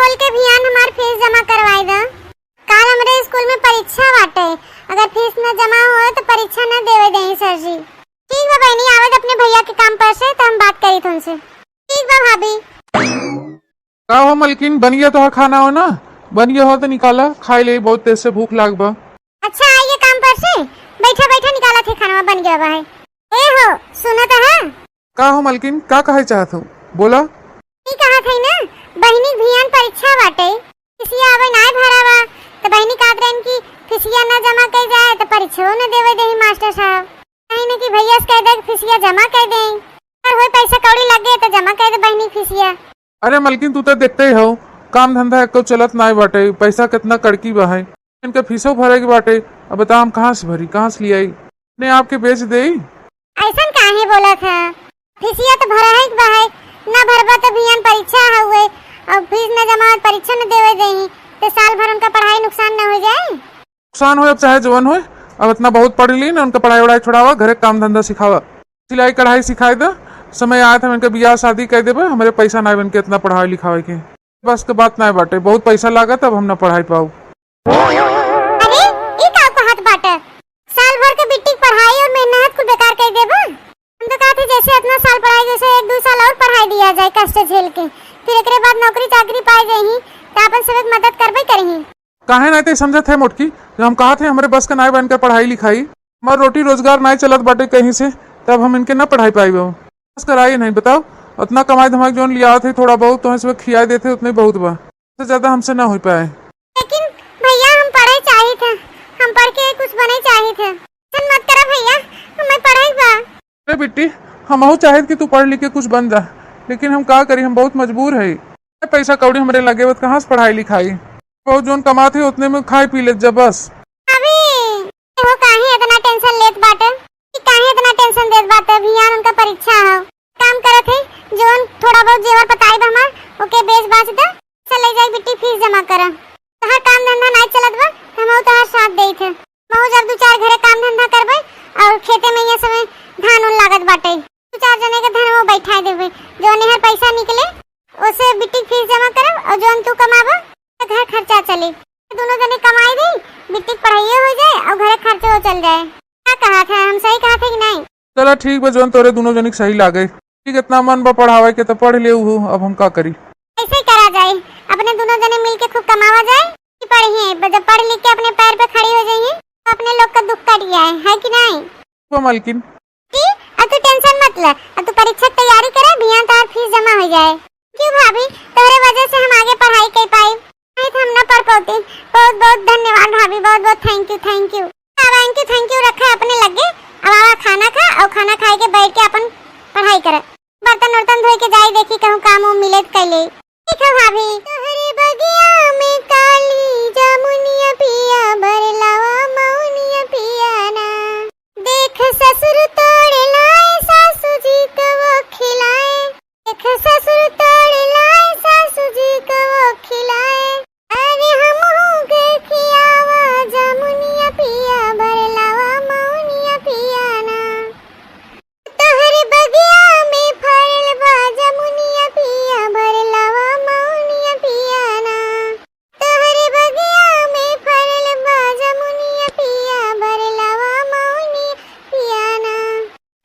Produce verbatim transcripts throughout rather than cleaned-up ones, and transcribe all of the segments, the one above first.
बोल के भियान हमार फीस जमा करवाई द। काल हमरे स्कूल में परीक्षा बाटे, अगर फीस न जमा होए तो परीक्षा न देवे देई सर जी। ठीक बा बहिनी, आवे द अपने भैया के काम पर से तो हम बात करी तुमसे। ठीक बा भाभी। का हो मलकिन, बन गया तोहार खाना हो ना? बन गया हो तो निकाला, खाई ले, बहुत तेज से भूख लाग बा। अच्छा, आइए काम पर से, बैठा बैठा निकाला थे खाना, बन गया बा है। ए हो, सुनत है? का हो मलकिन, का कहे चाहत हो, बोला। ई कहा थे ना, बहिनी भियान परीक्षा बाटे, फीसिया अबे नाय भरा बा, तो बहिनी कहत रहन कि फीसिया ना जमा कई जाए तो परीक्षाओ न देवे देही मास्टर साहब। कहीं न कि भैया से कह दे कि फीसिया जमा कर दें, और वही पैसा कौड़ी लग गए तो जमा कर दे बहिनी फीसिया। अरे मलकिन, तू तो देखते ही हो, काम धंधा एको चलत नाय बाटे, पैसा कितना कड़की बा है, इनके फीसो भरे के बाटे। अब बता, हम कहाँ से भरी, कहाँ से लियाई? अपने आप के बेच देई। ऐसन काहे बोलत है? फीसिया तो भरा है कि बा है, ना भरबा तो भियान परीक्षा हउए, और फीस न जमा और परीक्षा न देवे देही, तो साल भर उनका पढ़ाई नुकसान न हो जाए? नुकसान होए, अब चाहे जवन होए, अब इतना बहुत पढ़ ली ना, उनका पढ़ाई वढ़ाई छोड़ावा, घरे काम धंधा सिखावा, सिलाई कढ़ाई सिखाई द। समय आए तो हम इनके बियाह शादी कर देबे, हमरे पैसा ना बन के इतना पढ़ाई लिखावे के, बस के बात ना बाटे, बहुत पैसा लागत, अब हम ना पढ़ाई पाऊ। अरे, ई का कहत बाटे? साल भर के बिट्टी के पढ़ाई और मेहनत कुल बेकार कर देबा? हम तो कहत है जैसे इतना साल पढ़ाई, जैसे एक दो साल और पढ़ाई दिया जाए कष्ट झेल के, फिर एकरे बाद नौकरी चाकरी पाए जाही, तो अपन सबके मदद करबे करही। काहे नाय ते समझत है मोटकी, जब हम कहत है हमरे बस के नाय बन के पढ़ाई लिखाई, हमार रोटी रोजगार नाय चलत बाटे कहीं से, तब हम इनके ना पढ़ाई पाइब। बस कराई नहीं, बताओ, इतना कमाई धमाई जोन लियावत है, थोड़ा बहुत तो इसमें खियाई देते, उतने बहुत बा, इससे ज्यादा हमसे ना हो पाए। लेकिन भैया, हम पढ़े चाहित है, हम पढ़ के कुछ बने चाहित है। टेंशन मत करा भैया, हमें पढ़े बा। अरे बिट्टी, हमहू चाहित कि तू पढ़ लिख के कुछ बन जा, लेकिन हम का करी, हम बहुत मजबूर है। पैसा कौड़ी हमरे लगे बा, कहाँ से पढ़ाई लिखाई? बहुत जोन कमात है, उतने में खाई पी लेत जा बस। अभी वो काहे इतना टेंशन लेत बाटे? कि काहे इतना टेंशन देत बाटे? भियान उनका परीक्षा है, काम करत है, जोन थोड़ा बहुत जेवर पताई बा हमार, ओके बेच बाच दे, चले जाई बिट्टी फीस जमा करा। तोहार काम धंधा नाय चलत बा, तो हमहू तोहार साथ देइत है। हमहू जब दू चार घरे काम धंधा करबे और खेते में ये समय धान उन लागत बाटे, दू चार जने के धनवा बैठा देबे, जोन एहर पैसा निकले, ओसे बिट्टी फीस जमा करब और जोन तू कमाबा, तो घर खर्चा चली। दोनों जने कमाई दे, बिट्टी के पढ़ाइयो हो जाए और घरे खर्चो चल जाए। का कहा था, हम सही कहा थे कि नहीं? चला ठीक बा, जोन तोरे दोनों जने के सही लागे। ठीक, इतना मन बा पढ़ावे के तो पढ़ ले उहू, अब हम का करी? ऐसे ही करा जाए, अपने दोनों जने मिल के खूब कमावा जाए, कि पढ़िए, ब-, जब पढ़ लिख के अपने पैर पे खड़ी हो जाइए, तो अपने लोग का दुख कट जाए, है कि नहीं? वो मलकिन। जी, अब तू टेंशन मत ले, अब तू परीक्षा की तैयारी करे, बिहान तोहार फीस जमा हो जाए। क्यों भाभी, तोहरे वजह से हम आगे पढ़ाई कर पाई, नहीं तो हम ना पढ़ पाती। बहुत बहुत धन्यवाद भाभी, बहुत बहुत thank you, thank you। अब thank you, thank you रखा अपने लगे, अब आवा खाना खा और खाना खाए के बैठ के अपन पढ़ाई करे। बर्तन उर्तन धोए के जाई, देखी कहूँ काम उम मिले त कैले। ठीक है भाभी। तोहरे बगिया में काली जामुनिया पिया, बरलावा मौनिया पिया ना। देख ससुर तोड़ लाए, सासू जी को वो खिलाए। देख ससुर तोड़ लाए, सासू जी को वो खिलाए। अरे हमहू के खियावा जामुनिया पिया, बरलावा मौनिया पिया ना। तोहरे बगिया में फरल बा जमुनिया पिया, भर लावा मौनिया पिया ना। तोहरे बगिया में फरल बा जमुनिया पिया, भर लावा मौनिया पिया ना।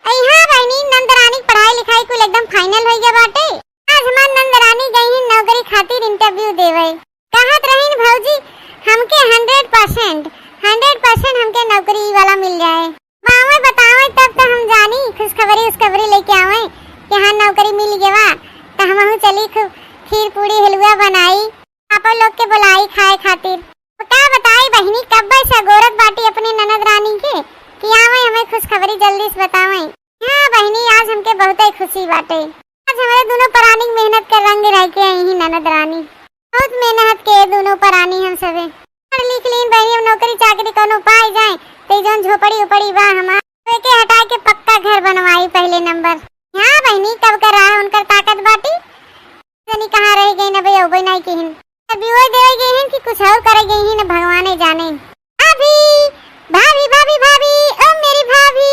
अई हाँ बहिनी, नंदरानी के पढ़ाई लिखाई कुल एकदम final होइ गया बाटे। आज हमार नंदरानी गई है नौकरी खातिर interview देवे। कहत रहीन भौजी, हमके hundred percent, hundred percent हमके नौकरी वाला मिल जाए। बावे बतावे तब तो हम जानी, खुशखबरी उसखबरी लेके आवे कि हाँ नौकरी मिल गवा, तो हमहू चली खूब खीर पूड़ी हलवा बनाई, पापा लोग के बुलाई खाए खातिर। तो का बताई बहिनी, कब्बे से अगोरत बाटी अपने ननद रानी के कि आवे हमें खुशखबरी जल्दी से बतावे। हाँ बहिनी, आज हमके बहुते खुशी बाटे। आज हमरे दुनो परानी के मेहनत के रंग रह के आई ही ननद रानी। बहुत मेहनत के दुनो परानी हम सबे। पढ़ लिख लीन बहिनी, अब नौकरी चाकरी कौनो पाई जाए, तो ई जौन झोपड़ी उपड़ी बा हमार, तो एके हटा के पक्का घर बनवाई पहले नंबर। हाँ बहिनी, कब कर रहा है उनकर ताकत बाटी। जनी कहाँ रह गई न बे, अबे नहीं किहिन। अभी वो दे गई हैं कि कुछ और करे गई हैं न, भगवाने जाने। भाभी, भाभी, भाभी, भाभी, ओ मेरी भाभी।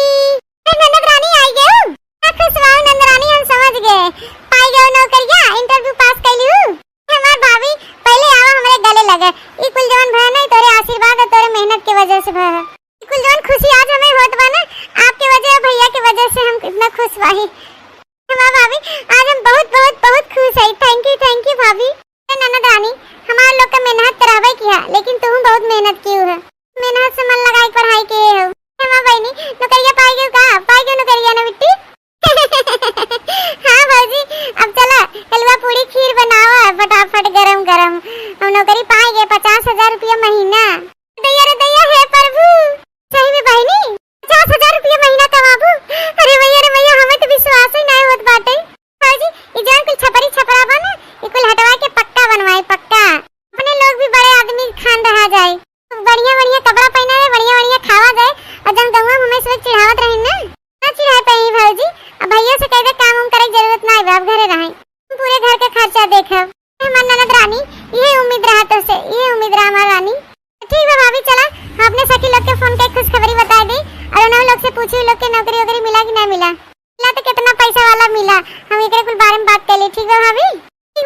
अरे ननद रानी आई गयो। का खुश बाऊ नंद रानी, हम समझ गए। पाई गयो नौकरिया, interview pass कर लियो। हमार भाभी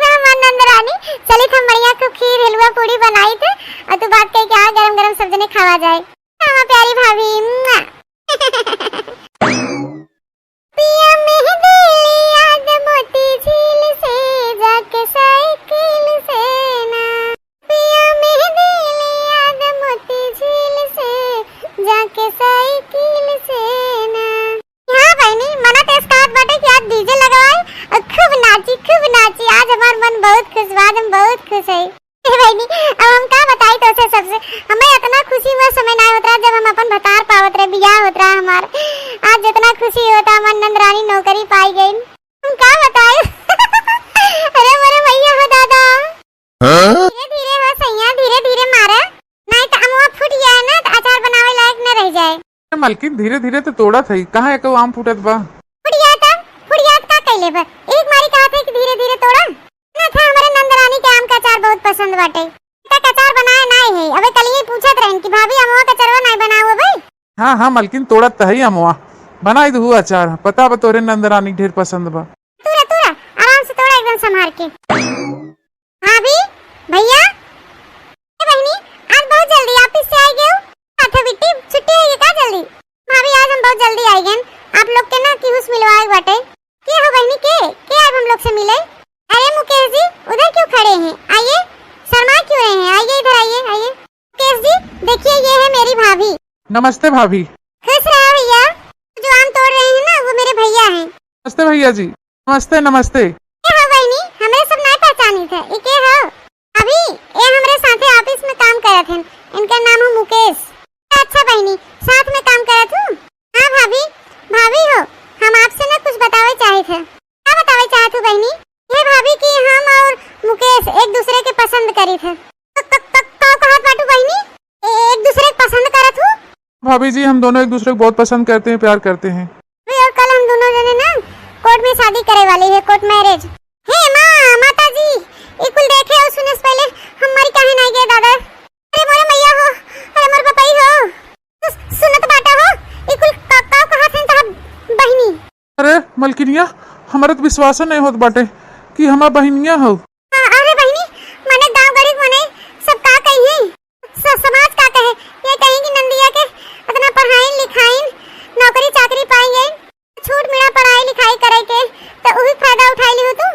हमार नंद रानी, चलित हम बढ़िया खूब खीर, हलवा, पूड़ी बनाइत, अउर तू बात कही कि हाँ, गरम गरम सब जने खावा जाए। हमार प्यारी भाभी, मुआ। पिया मेहंदी लियाद मोती झील से, जाके साइकिल से ना। पिया मेहंदी लियाद मोती झील से, जाके साइकिल से ना। हाँ बहिनी, मना तो एस कहत बाटे कि आज DJ लगवाई अउर खूब नाची, खूब नाची। आज हमार मन बहुत खुश बा, आज हम बहुत खुश है। ए बहिनी, अब हम का बताई तोसे सबसे, हमें इतना खुशी हुआ समय ना होत रहा जब हम अपन भतार पावत रहे, बियाह होत रहा हमार। आज जितना खुशी होता, हमार नंद रानी नौकरी पाई गई, हम का बताई। अरे मोरे भैया हो दादा। हाँ? धीरे धीरे हो सैया, धीरे धीरे मारा, नहीं तो अमवा फूट जाए ना तो अचार बनावे लायक न रह जाए। ए मलकिन, धीरे धीरे तो तोड़त हई, कहाँ एको आम फूटत बा? फुटियात, फुटियात का कैले बा? एक मारी कहा थे कि धीरे धीरे तोड़ा। ना था, हमारे नंद रानी के आम का अचार बहुत पसंद बाटे। तक अचार बनाए नाई है। अबे कल ही पूछत रहन कि भाभी अमवा का अचरवा नाई बनाओ भाई। हाँ, हाँ, मलकिन, तोड़त त हई अमवा। बनाई दहू अचार। पता बा तोरे नंद रानी ढेर पसंद बा। तोड़ा, तोड़ा, आराम से तोड़ा, एकदम संभाल के। भाभी, भैया, ए बहिनी, आज बहुत जल्दी ऑफिस से आई गयो। अच्छा बिट्टी, छुट्टी है ये का जल्दी? भाभी, आज हम बहुत जल्दी आई गए। आप लोग के ना केहू से मिलवाए बाटे। के हो बहिनी, के? के आए हम लोग से मिले? अरे मुकेश जी, उधर क्यों खड़े हैं? आइए, शर्मा क्यों रहे हैं? आइए, इधर आइए, आइए। मुकेश जी, देखिए, ये है मेरी भाभी। नमस्ते भाभी। खुश रहो भैया। जो आम तोड़ रहे हैं ना, वो मेरे भैया हैं। नमस्ते भैया जी। नमस्ते, नमस्ते। के हो बहिनी, हमरे सब नाय पहचानी थे। ई के हो? अभी ये हमरे साथे ऑफिस में काम करत हन। इनका नाम है मुकेश। अच्छा बहिनी, साथ में काम करत हूँ। हाँ भाभी, भाभी हो, हम आपसे ना कुछ बतावे चाहे थे। का बतावे चाहत हूँ बहिनी? ये भाभी कि हम और मुकेश एक दूसरे के पसंद करी थे। क-, क-, क-, का कहत बाटू बहिनी? ए-, एक दूसरे के पसंद करत हूँ? भाभी जी, हम दोनों एक दूसरे को बहुत पसंद करते हैं, प्यार करते हैं। अभी और कल हम दोनों जने ना कोर्ट में शादी करे वाली है, कोर्ट मैरिज। हे माँ, माता जी, ई कुल देखे और सुने से पहले हम मरी काहे नहीं गए दादा? अरे मोरे मैया हो, अरे मोर पपई हो, तू सुनत बाटा हो, ई कुल का, का कहत हन तोहार बहिनी? अरे मलकिनिया, हमरा त विश्वास नहीं होत बाटे कि हमार बहिनिया हो। हाँ, अरे बहिनी, मने गाँव गरीब मने सब का कही है? स-, समाज का कहे? ये कही कि नंदिया के इतना पढ़ाइन लिखाइन, नौकरी चाकरी पाई गई, छूट मिला पढ़ाई लिखाई करे के, तो उही फायदा उठाई लिहू तू।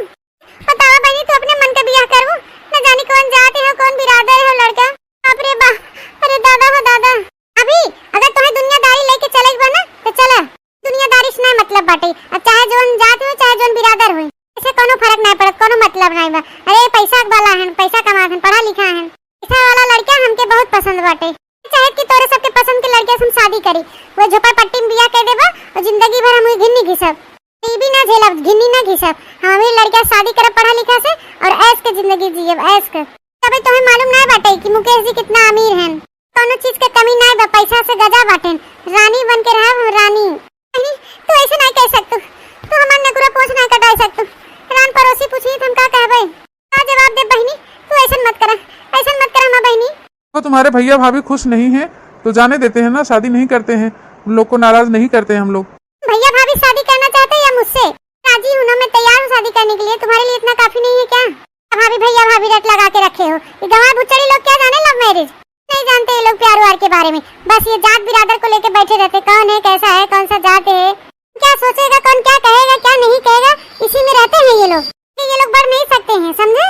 बतावा बहिनी, तू अपने मन के बियाह करबू, न जानी कौन जात हो, कौन बिरादर हो लड़का। बाप रे बाप, अरे दादा हो दादा। अभी अगर तुम्हें दुनियादारी लेके चले के बा ना, तो चला। दुनियादारी से ना मतलब बाटे, अब चाहे जौन जात हो, चाहे जौन बिरादर हो, इसे कोनो फर्क नहीं पड़त, कोनो मतलब नहीं बा। अरे पैसा वाला हन, पैसा कमात हन, पढ़ा लिखा हन, ऐसा वाला लड़का हमके बहुत पसंद बाटे। चाहे कि तोरे सबके पसंद के लड़के से हम शादी करी, वो झोपड़पट्टी में बियाह कर देबा और जिंदगी भर हम वही घिन्नी घिसब, ये भी ना झेलब, घिन्नी ना घिसब। हम अमीर लड़का से शादी करब पढ़ा लिखा से और ऐश के जिंदगी जियब, ऐश के। तबे तुम्हें मालूम ना बाटे कि मुकेश जी कितना अमीर हन, कौनो चीज के कमी ना बा, पैसा से गजा बाटेन, रानी बन के रहब हम, रानी। नहीं, तू ऐसे नहीं कह सकतू, तू हमार नकुरा पोछ नहीं कटाई सकतू। रान पड़ोसी पूछी तो हम का कहबे? का जवाब दे बहिनी? तू ऐसन मत करा, ऐसन मत करा हमार बहिनी। तो तुम्हारे भैया भाभी खुश नहीं हैं, तो जाने देते हैं ना, शादी नहीं करते हैं, उन लोग को नाराज नहीं करते हैं हम लोग। भैया भाभी शादी करना चाहते हैं या मुझसे? राजी हूँ ना, मैं तैयार हूँ शादी करने के लिए, तुम्हारे लिए इतना काफी नहीं है क्या? भाभी भैया भाभी रट लगा के रखे हो, ये गंवार भुच्चड़ी लोग क्या जाने लव मैरिज, नहीं जानते ये लोग प्यार व्यार के बारे में, बस ये जात बिरादर को लेके बैठे रहते, कौन है, कैसा है, कौन सा जात है, क्या सोचेगा, कौन क्या कहेगा, क्या नहीं कहेगा, इसी में रहते हैं ये लोग। ये लोग बढ़ नहीं सकते हैं, समझे?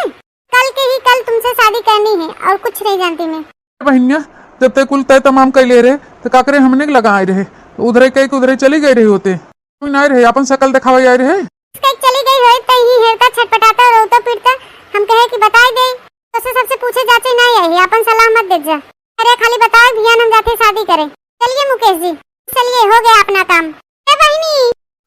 कल के ही कल तुमसे शादी करनी है और कुछ नहीं जानती मैं। बहिनिया, जब ते कुल तय तमाम कर ले रहे, तो काकरे हमने के लगा आए रहे, उधरे कह के उधरे चली गए रहे होते। कोई ना आए रहे, अपन शकल दिखावे आए रहे। कह चली गई होई, तई ही हेरता, छटपटाता, रोता पीटता, हम कहे कि बताई दे, तो से सबसे पूछे जाचे नहीं आई, अपन सलाह मत दे जा। अरे खाली बताओ भैया, हम जाते शादी करें। चलिए मुकेश जी, चलिए, हो गया अपना काम। ए बहिनी,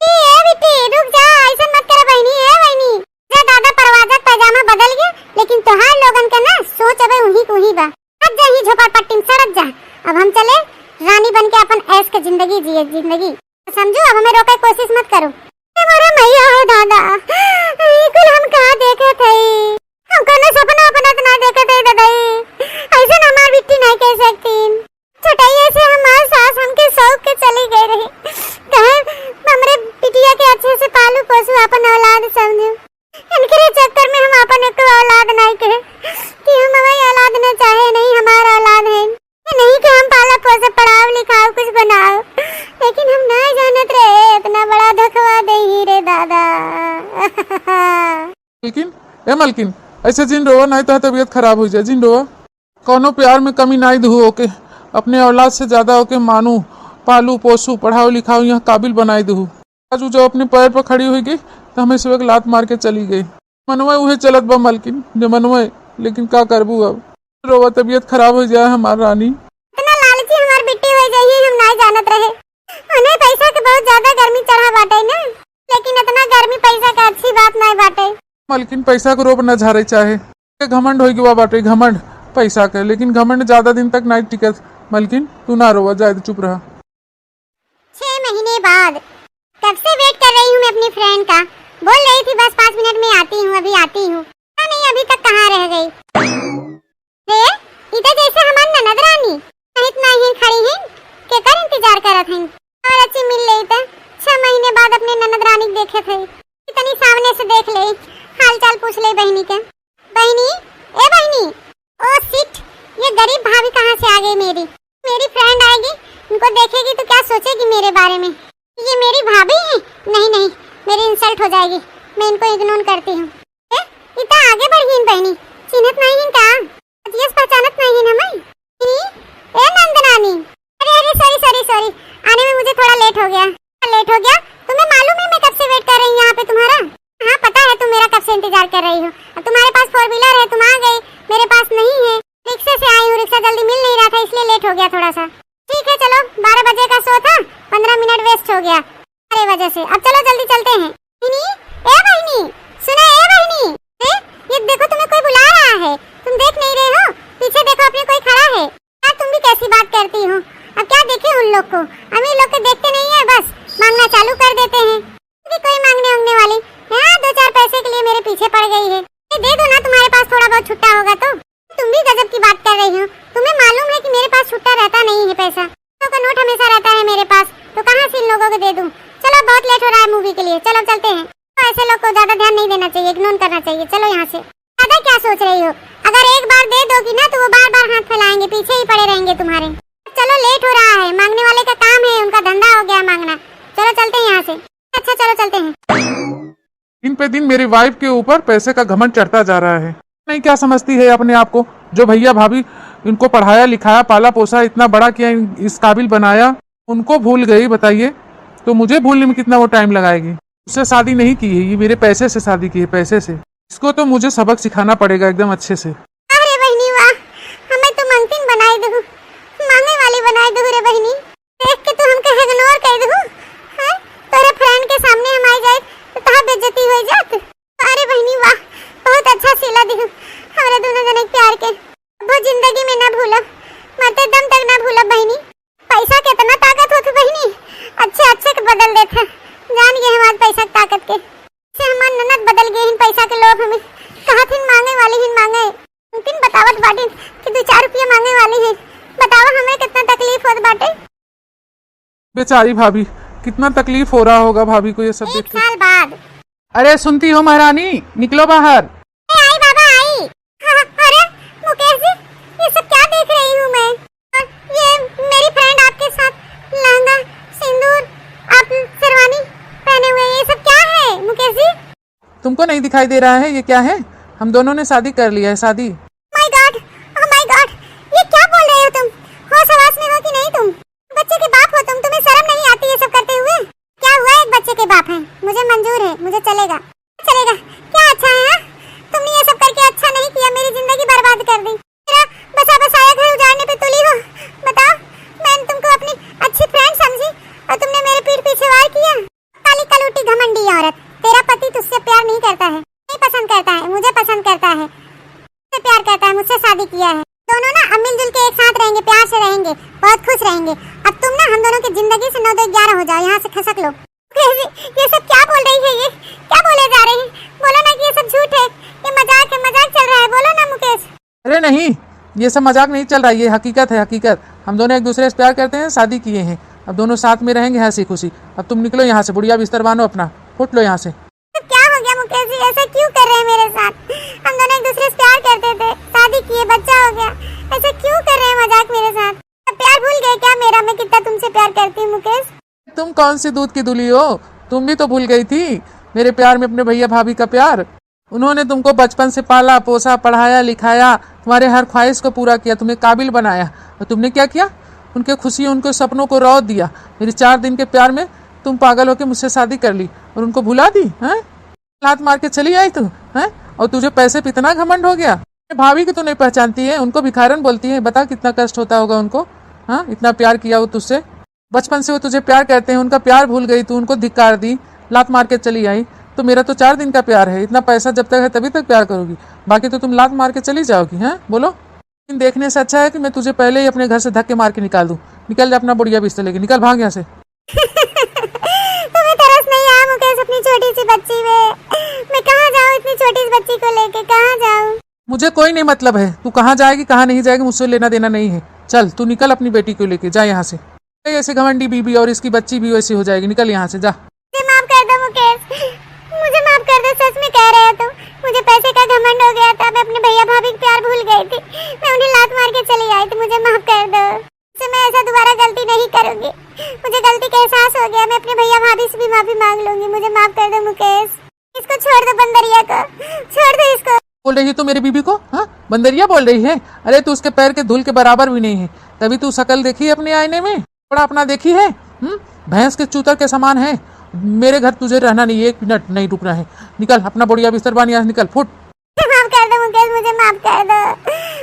ए, ए बिट्टी, रुक जा, ऐसन मत करे बहिनी, ए बहिनी। जा दादा परवाजा के पैजामा बदल गया, लेकिन तोहार लोगन के ना सोच अबे उही के उही बा। अब जा ही झोपड़पट्टी में सड़क जा। अब हम चले रानी बन के अपन ऐश के जिंदगी जिए, जिंदगी। समझू, अब हमें रोके के कोशिश मत करू। ए मोरे मैया हो दादा, ई कुल हम का देखत हई? हम कोनो सपना अपना त ना देखत हई दादा, ई ऐसन हमार बिट्टी नहीं कह सकतीन। छोटइये से हमार सास हमके शौक के चली गई रही। कहे, "हमरे बिटिया के अच्छे से पालू पोसू, अपन औलाद समझू।" इनकरे चक्कर में हम अपन मलकिन, ऐसे जिन रोवा, नाहीं तो तबियत खराब होइ जाए, जिन रोवा। कौनो प्यार में कमी नाहीं दुहू ओके, अपने औलाद से ज्यादा ओके मानू, पालू, पोसू, पढ़ाओ लिखाओ, यहाँ काबिल बनाई दुहू। आज उ जब अपने पैर पर खड़ी हुई गई तो हमें से एक लात मार के चली गई। मनवा उहे चलत बा मलकिन, जे मनवा, लेकिन का करबू अब, रोवा, तबियत खराब होइ जाए हमार रानी। इतना लालची हमार बिट्टी होइ जाई, हम नाहीं जानत रहे। उन्हें पैसा के बहुत ज्यादा गर्मी चढ़ा बाटे ना, लेकिन इतना गर्मी पैसा के अच्छी बात नाहीं बाटे। मलकिन, पैसा के रोब न झारे चाहे, के घमंड होइ गवा बाटे, घमंड पैसा के, लेकिन घमंड ज्यादा दिन तक नाहीं टिकत। मलकिन, तू ना रोवा, जाए दे, चुप रहा। छह महीने बाद। कब से वेट कर रही हूँ मैं अपनी फ्रेंड का, बोल रही थी बस पाँच मिनट में आती हूँ, अभी आती हूँ, पता नहीं अभी तक कहाँ रह गई। रे, ई तो जैसे हमार ननद रानी, सहित नाहीं खड़ी हैं, केकर इंतजार करत हैं। और अच्छी मिल लेई त छह महीने बाद अपने ननद रानी के देखे थे, इतनी सामने से देख ले, हाल चाल पूछ ले बहनी के। बहनी, ए बहनी। ओ शिट, ये गरीब भाभी कहाँ से आ गई मेरी? मेरी फ्रेंड आएगी, उनको देखेगी तो क्या सोचेगी मेरे बारे में? ये मेरी भाभी है? नहीं नहीं, मेरी इंसल्ट हो जाएगी, मैं इनको इग्नोर करती हूँ। ए, इतना आगे बढ़ी इन बहनी, चिन्हत नहीं इन का? यस, पहचानत नहीं इन हमें। ए, ए नंदनानी, अरे अरे, सॉरी सॉरी सॉरी, आने में मुझे थोड़ा लेट हो गया। लेट हो गया? तुम्हें मालूम है मैं कब से वेट कर रही हूँ यहाँ पे तुम्हारा? हाँ, पता है तुम मेरा कब से इंतजार कर रही हो। अब तुम्हारे पास फोर व्हीलर है, तुम आ गई, मेरे पास नहीं है। रिक्शे से आई हूँ, रिक्शा जल्दी मिल नहीं रहा था, इसलिए लेट हो गया थोड़ा सा। ठीक है, चलो, बारह बजे का शो था, पन्द्रह मिनट वेस्ट हो गया। अरे वजह से। अब चलो जल्दी चलते हैं। बहिनी, ए बहिनी, सुनो ए बहिनी। ए, ये देखो, तुम्हें कोई बुला रहा है, तुम देख नहीं रहे हो? पीछे देखो, अपने कोई खड़ा है। यार, तुम भी कैसी बात करती हो? अब क्या देखे उन लोग को, अमीर लोग के देखते नहीं है, बस मांगना चालू कर देते हैं। कि कोई मांगने उंगने वाली यहाँ दो चार पैसे के लिए मेरे पीछे पड़ गई है। ये दे दो ना, तुम्हारे पास थोड़ा बहुत छुट्टा होगा तो। तुम भी गजब की बात कर रही हो, तुम्हें मालूम है कि मेरे पास छुट्टा रहता नहीं है पैसा, सौ का नोट हमेशा रहता है मेरे पास, तो कहाँ से इन लोगों को दे दूँ? चलो, बहुत लेट हो रहा है मूवी के लिए, चलो चलते हैं। तो ऐसे लोग को ज्यादा ध्यान नहीं देना चाहिए, इग्नोर करना चाहिए। चलो यहाँ से। ज्यादा क्या सोच रही हो? अगर एक बार दे दोगी ना तो वो बार बार हाथ फैलाएंगे, पीछे ही पड़े रहेंगे तुम्हारे। चलो, लेट हो रहा है, मांगने वाले का काम है, उनका धंधा हो गया मांगना। चलो चलते हैं यहाँ से। अच्छा, चलो चलते हैं। दिन पे दिन मेरी वाइफ के ऊपर पैसे का घमंड चढ़ता जा रहा है। नहीं, क्या समझती है अपने आप को? जो भैया भाभी इनको पढ़ाया लिखाया, पाला पोसा, इतना बड़ा किया, इस काबिल बनाया, उनको भूल गई, बताइए, तो मुझे भूलने में कितना वो टाइम लगाएगी? उससे शादी नहीं की है, ये मेरे पैसे से शादी की है, पैसे से। इसको तो मुझे सबक सिखाना पड़ेगा एकदम अच्छे से। अरे बहिनी वाह, हमें तो मांगतिन बनाई दहु, मांगे वाली बनाई दहु रे बहिनी। देख के तू हमके इग्नोर कर दहु, हैं? तोरे फ्रेंड के सामने हम आई जाए तो तहार बेइज्जती हो जात। अरे बहिनी वाह, बहुत अच्छा सिला दिहु हमरे दोनों जने के प्यार के। अब वो जिंदगी में ना भूलब, मरते दम तक ना भूलब बहिनी। पैसा के इतना ताकत होत बहिनी, अच्छे अच्छे के बदल देत है। जान गए हम आज पैसा के ताकत के। से हमार ननद बदल गए हैं पैसा के लोभ में। कहा थिन मांगे वाली हिन मांगे, तुम बतावत बाटिन कि दो चार रुपया मांगे वाली है। बतावा हमें कितना तकलीफ होत बाटे। बेचारी भाभी, कितना तकलीफ हो रहा होगा भाभी को ये सब देख के। साल बाद। अरे सुनती हो महारानी, निकलो बाहर। ए, आई बाबा आई। हाँ, हाँ, अरे मुकेश जी, ये सब क्या देख रही हूँ मैं? और ये मेरी फ्रेंड आपके साथ लहंगा, सिंदूर, आप शेरवानी पहने हुए, ये सब क्या है मुकेश जी? तुमको नहीं दिखाई दे रहा है ये क्या है? हम दोनों ने शादी कर लिया है, शादी। माय गॉड, ओह माय गॉड, ये क्या बोल रहे हो तुम? होश हवास में हो कि नहीं तुम? बच्चे के बाप हो तुम, तुम्हें शर्म नहीं आती ये सब करते हुए? क्या हुआ, एक बच्चे के बाप हैं, मुझे मंजूर है, मुझे चलेगा। चलेगा? क्या अच्छा है, हाँ? तुमने ये सब करके अच्छा नहीं किया, मेरी जिंदगी बर्बाद कर दी। मेरा बसा बसाया घर उजाड़ने पे तुली हो। बताओ, मैंने तुमको अपनी अच्छी फ्रेंड समझी और तुमने मेरे पीठ पीछे वार किया। काली कलूटी घमंडी औरत, तेरा पति तुझसे प्यार नहीं करता है, नहीं पसंद करता है, मुझे पसंद करता है, मुझसे प्यार करता है, मुझसे शादी किया है। दोनों ना अब मिलजुल के एक साथ रहेंगे, प्यार से रहेंगे, बहुत खुश रहेंगे। अब तुम ना हम दोनों की जिंदगी से नौ दो ग्यारह हो जाओ, यहाँ से खसक लो। ये सब क्या बोल रही है, ये क्या बोले जा रहे हैं? बोलो ना कि ये सब झूठ है, ये मजाक है, मजाक चल रहा है, बोलो ना मुकेश। अरे नहीं, ये सब मजाक नहीं चल रहा है, ये हकीकत है, हकीकत। हम दोनों एक दूसरे से प्यार करते हैं, शादी किए हैं, अब दोनों साथ में रहेंगे हंसी खुशी। अब तुम निकलो यहाँ से, बुढ़िया बिस्तर बांधो अपना, फुट लो यहाँ से। तो क्या हो गया मुकेश जी, ऐसा क्यों कर रहे हैं मेरे साथ? हम दोनों एक दूसरे से प्यार करते थे, शादी किए, बच्चा हो गया, ऐसा क्यों कर रहे हैं मजाक मेरे साथ? अब प्यार भूल गए क्या मेरा, मैं कितना तुमसे प्यार करती हूँ मुकेश? तुम कौन सी दूध की धुली हो, तुम भी तो भूल गई थी मेरे प्यार में अपने भैया भाभी का प्यार। उन्होंने तुमको बचपन से पाला पोसा, पढ़ाया लिखाया, तुम्हारे हर ख्वाहिश को पूरा किया, तुम्हें काबिल बनाया, और तुमने क्या किया? उनके खुशी, उनके सपनों को रौंद दिया। मेरे चार दिन के प्यार में तुम पागल होके मुझसे शादी कर ली और उनको भुला दी, हैं? लात मार के चली आई तू, हैं? और तुझे पैसे पे इतना घमंड हो गया? भाभी को तो नहीं पहचानती है, उनको भिखारन बोलती है। बता कितना कष्ट होता होगा उनको, हाँ, इतना प्यार किया वो तुझसे। बचपन से वो तुझे प्यार करते हैं, उनका प्यार भूल गई तू, उनको धिक्कार दी, लात मार के चली आई। तो मेरा तो चार दिन का प्यार है, इतना पैसा जब तक है तभी तक प्यार करोगी, बाकी तो तुम लात मार के चली जाओगी, हैं? बोलो। लेकिन देखने से अच्छा है कि मैं तुझे पहले ही अपने घर से धक्के मार के निकाल दूँ। निकल जा अपना बुढ़िया बिस्तर लेके, निकल, भाग यहाँ से। तुम्हें तरस नहीं आया मुकेश अपनी छोटी सी बच्ची में? मैं कहाँ जाऊँ इतनी छोटी सी बच्ची को लेके, कहाँ जाऊँ? मुझे कोई नहीं मतलब है, तू कहाँ जाएगी कहाँ नहीं जाएगी, मुझसे लेना देना नहीं है। चल तू निकल अपनी बेटी को लेके, जा यहाँ से। ऐसे घमंडी बीबी और इसकी बच्ची भी वैसी हो जाएगी, निकल यहाँ से, जा। मुझे माफ कर दो मुकेश, मुझे माफ कर दो, सच में कह रहे हो तुम। मुझे पैसे का घमंड हो गया था, मैं अपने भैया भाभी को प्यार भूल गई थी, मैं उन्हें लात मार के चली आई थी, मुझे माफ कर दो। से मैं ऐसा दोबारा गलती नहीं करूँगी। मुझे गलती का एहसास हो गया, मैं अपने भैया भाभी से भी माफी मांग लूँगी। मुझे माफ कर दो मुकेश। इसको छोड़ दो बंदरिया को, छोड़ दो इसको। बोल रही है तू मेरी बीबी को, हाँ? बंदरिया बोल रही है? अरे तू उसके पैर के धूल के बराबर भी नहीं है, तभी तू शकल देखी है अपने आईने में, थोड़ा अपना देखी है, हम्म? भैंस के चूतर के समान है। मेरे घर तुझे रहना नहीं, एक मिनट नहीं रुकना है। निकल अपना बोरिया बिस्तर बांध यहाँ से, निकल फुट। माफ कर दो मुकेश, मुझे माफ कर दो।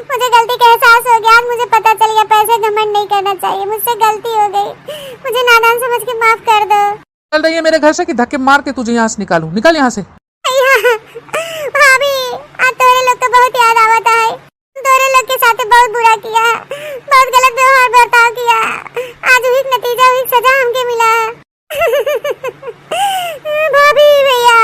मुझे गलती का एहसास हो गया, आज मुझे पता चल गया, पैसे घमंड नहीं करना चाहिए, मुझसे गलती हो गई, मुझे नादान समझ के माफ कर दो। चल रही है मेरे घर से कि धक्के मार के तुझे यहाँ से निकालूं? निकल यहाँ से। भैया, भाभी, आज तोरे लोग का बहुत याद आवत है। तोरे लोग के साथ बहुत बुरा किया, बहुत गलत व्यवहार बर्ताव किया। आज हुई नतीजा, हुई सजा हमके मिला। भाभी, भैया।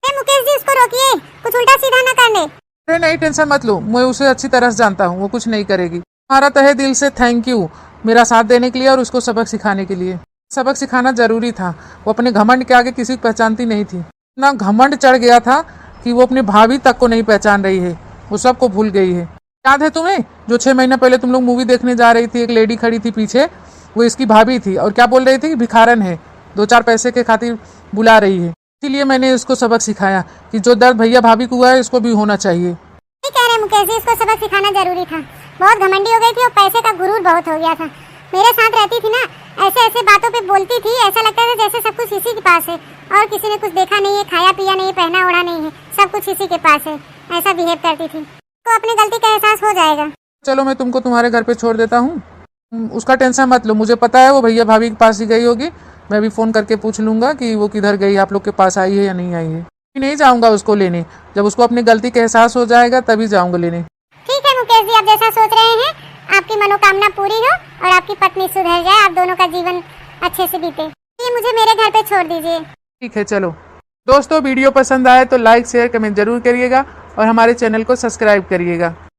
ए मुकेश जी, इसको रोकिए, कुछ उल्टा सीधा ना करने। अरे नहीं, टेंशन मत लो, मैं उसे अच्छी तरह से जानता हूँ, वो कुछ नहीं करेगी। तुम्हारा तहे दिल से thank you, मेरा साथ देने के लिए और उसको सबक सिखाने के लिए। सबक सिखाना जरूरी था। वो अपने घमंड के आगे किसी को पहचानती नहीं थी। इतना घमंड चढ़ गया था कि वो अपनी भाभी तक को नहीं पहचान रही है, वो सबको भूल गई है। याद है तुम्हें, जो छह महीना पहले तुम लोग मूवी देखने जा रही थी, एक लेडी खड़ी थी पीछे, वो इसकी भाभी थी और क्या बोल रही थी कि भिखारन है, दो चार पैसे के खातिर बुला रही है। इसीलिए मैंने इसको सबक सिखाया कि जो दर्द भैया भाभी को हुआ है, इसको भी होना चाहिए। सही कह रहे मुकेश जी, इसको सबक सिखाना जरूरी था। बहुत घमंडी हो गई थी और पैसे का गुरूर बहुत हो गया था। मेरे साथ रहती थी ना, ऐसे ऐसे बातों पे बोलती थी, ऐसा लगता था जैसे सब कुछ इसी के पास है और किसी ने कुछ देखा नहीं है, खाया पिया नहीं है, पहना ओढ़ा नहीं है, सब कुछ इसी के पास है, ऐसा बिहेव करती थी। तो अपनी गलती का एहसास हो जाएगा। चलो, मैं तुमको तुम्हारे घर पे छोड़ देता हूँ। हम्म, उसका टेंशन मत लो, मुझे पता है वो भैया भाभी के पास ही गई होगी। मैं अभी फ़ोन करके पूछ लूँगा कि वो किधर गई, आप लोग के पास आई है या नहीं आई है। नहीं जाऊँगा उसको लेने, जब उसको अपनी गलती का एहसास हो जाएगा तभी जाऊँगा लेने। ठीक है मुकेश जी, आप जैसा सोच रहे हैं, आपकी मनोकामना पूरी हो और आपकी पत्नी सुधर जाए, आप दोनों का जीवन अच्छे से बीते। ये मुझे मेरे घर पे छोड़ दीजिए। ठीक है, चलो। दोस्तों, वीडियो पसंद आए तो लाइक, शेयर, कमेंट जरूर करिएगा और हमारे चैनल को सब्सक्राइब करिएगा।